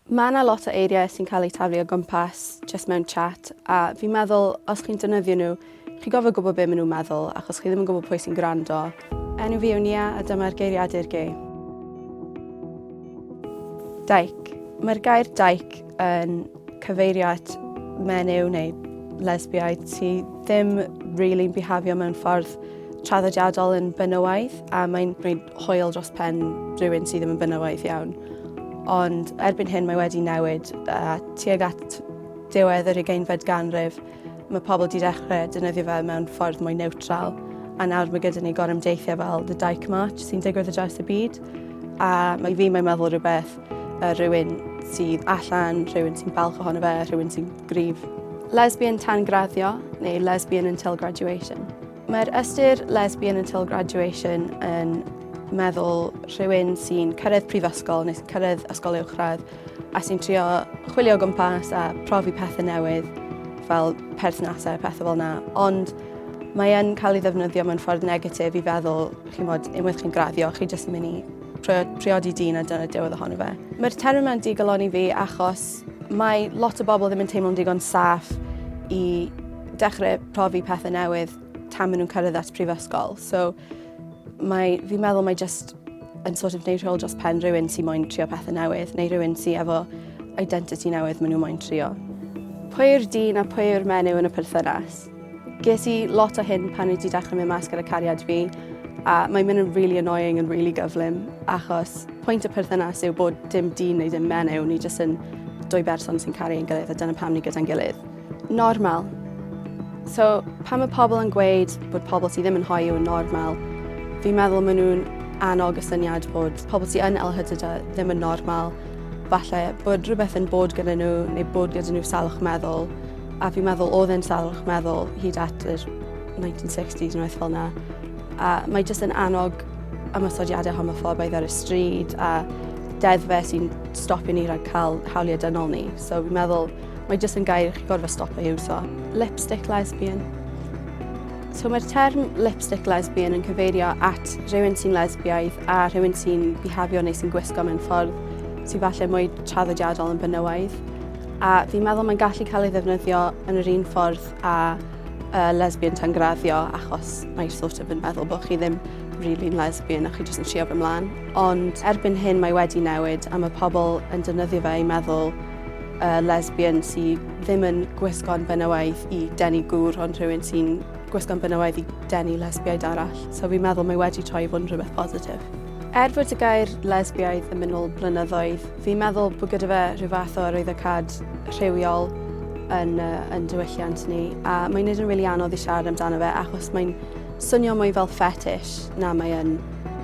Mae yna lot o eiriau sy'n cael eu taflu o gwmpas jyst mewn chat a fi'n meddwl os chi'n defnyddio nhw, chi'n gofio gwybod beth maen nhw'n meddwl achos chi ddim yn gwybod pwy sy'n gwrando. Enw fi yw Nia a dyma'r geiriadur gay. Dyke. Mae'r gair dyke yn cyfeirio at menyw neu lesbiaid sydd ddim really'n bihafio mewn ffordd traddodiadol yn benywaidd a mae'n gwneud hwyl dros pen rhywun sydd ddim yn benywaidd iawn. Ond erbyn hyn mae wedi newid a tuag at diwedd yr ugeinfed ganrif mae pobl wedi dechrau defnyddio fe mewn ffordd mwy neutral a nawr mae gyda ni gorymdeithiau fel The Dyke March sy'n digwydd ar draws y byd a mae fi mae'n meddwl rhywbeth rhywun sydd allan, rhywun sy'n falch ohono fe, rhywun sy'n gryf. Lesbian tan graddio neu lesbian until graduation. Mae'r ystyr lesbian until graduation yn meddwl rhywun sy'n cyrraedd prifysgol neu sy'n cyrraedd ysgol uwchradd a sy'n trio chwilio o gwmpas a profi pethau newydd fel perthnasau a pethau fel yna. Ond mae yn cael ei ddefnyddio mewn ffordd negatif i feddwl, chi'n bod, unwaith chi'n graddio, chi jyst yn mynd i priodi dyn a dyna diwedd ohono fe. Mae'r term yma'n digalon i fi achos mae lot o bobl ddim yn teimlo'n digon saff i dechrau profi pethau newydd tan maen nhw'n cyrraedd at prifysgol. So mae, fi'n meddwl mae just yn sort of neud rhôl dros pen rhywun sy'n moyn trio pethau newydd neu rhywun sy'n efo identity newydd maen nhw'n moyn trio. Pwy yw'r dyn a pwy yw'r menyw yn y perthynas? Ges i lot o hyn pan wedi dechrau mynd mas gyda cariad fi a mae'n mynd yn really annoying yn really gyflym achos pwynt y perthynas yw bod dim dyn neu dim menyw, ni jyst yn dwy berson sy'n caru ein gilydd a dyna pam ni gyda'n gilydd. Normal. So, pan mae pobl yn gweud bod pobl sydd ddim yn hoyw yn normal, fi'n meddwl maen nhw'n annog y syniad bod pobl sydd yn LHDD ddim yn normal, falle bod rhywbeth yn bod gyda nhw neu bod gyda nhw salwch meddwl, a fi'n meddwl oedd e'n salwch meddwl hyd at yr 1960s neu fel yna. A mae jyst yn annog ymosodiadau homoffobaidd ar y stryd a deddfau sy'n stopio ni rhag cael hawliau dynol ni. So fi'n meddwl Mae jyst yn gair chi gorfod stopio iwso. Lipstick lesbian. So mae'r term lipstick lesbian yn cyfeirio at rhywun sy'n lesbiaidd a rhywun sy'n bihafio neu sy'n gwisgo mewn ffordd sy'n falle mwy traddodiadol yn benywaidd. A fi'n meddwl mae'n gallu cael ei ddefnyddio yn yr un ffordd a uh, lesbian tan graddio achos mae sort of yn meddwl bod chi ddim really'n lesbian a chi jyst yn trio fy mlaen. Ond erbyn hyn mae wedi newid a mae pobl yn defnyddio fe i meddwl uh, lesbian sydd ddim yn gwisgo'n benywaidd i denu gŵr, ond rhywun sy'n gwisgo'n benywaidd i denu lesbiaid arall. So fi'n meddwl mae wedi troi i fod yn rhywbeth positif. Er fod y gair lesbiaidd yn mynd ôl blynyddoedd, fi'n meddwl bod gyda fe rhyw fath o arwyddocâd rhywiol yn, uh, yn diwylliant ni, a mae'n neud yn rili really anodd i siarad amdano fe achos mae'n swnio mwy fel fetish na mae yn,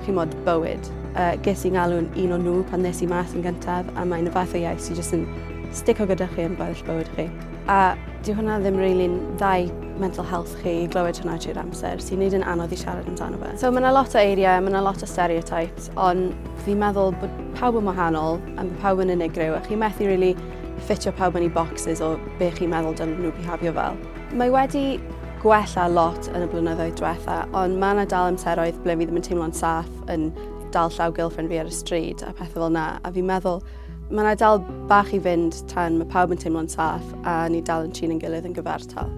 chi'n mod, bywyd. Uh, ges i ngalw'n un o nhw pan nes i mas yn gyntaf, a mae'n y fath o iaith sy'n jyst yn stico gyda chi yn gweddill bywyd chi. A di hwnna ddim really'n dda i mental health chi i glywed hwnna trwy'r amser, sy'n neud yn anodd i siarad amdano fe. So mae yna lot o eiriau, mae yna lot o stereotypes, ond fi'n meddwl bod pawb yn wahanol a mae pawb yn unigryw a chi'n methu really ffitio pawb yn i boxes o be chi'n meddwl dylen nhw bihafio fel. Mae wedi gwella lot yn y blynyddoedd diwetha, ond mae yna dal amseroedd ble fi ddim yn teimlo'n saff yn dal llaw girlfriend fi ar y stryd a pethau fel yna. A fi'n meddwl, mae yna dal bach i fynd tan mae pawb yn teimlo'n saff a ni dal yn trin yn gilydd yn gyfartal.